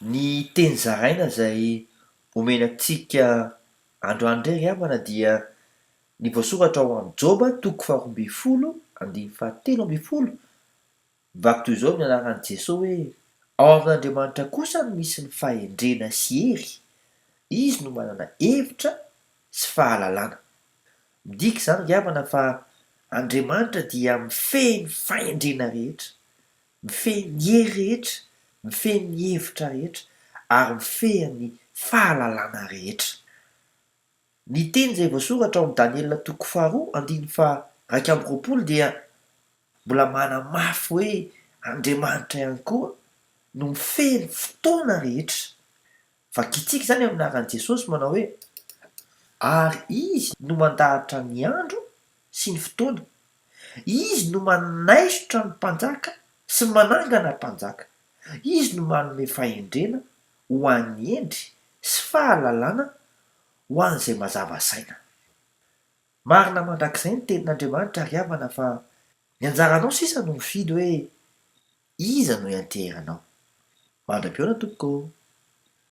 Ny teny zaraina izay omena antsika androany indray ry havana dia ny voasoratra ao amin'ny Joba toko faharoa ambin'ny folo andininy fahatelo ambin'ny folo. Mivaky toy izao ny anaran'i Jesoa hoe, Ao amin'Andriamanitra kosa no misy ny fahendrena sy hery, Izy no manana hevitra sy fahalalana. Midika izany ry havana fa Andriamanitra dia mifehy ny fahendrena rehetra, mifehy ny hery rehetra, mifehy ny hevitra rehetra, ary mifehy ny fahalalana rehetra. Ny teny izay voasoratra ao amin'ny Daniela toko faharoa andininy faha-21 dia mbola manamafy hoe Andriamanitra ihany koa no mifehy ny fotoana rehetra. Vakintsika izany amin'ny anaran'i Jesosy manao hoe, Ary Izy no mandahatra ny andro sy ny fotoana. Izy no manaisotra ny mpanjaka sy manangana mpanjaka. Izy no manome fahendrena ho an'ny hendry sy fahalalana ho an'izay mazava saina. Marina mandrakizay ny tenin'Andriamanitra ry havana fa ny anjaranao sisa no mifidy hoe iza no ianteheranao. Mandra-pihaona tompoko ô!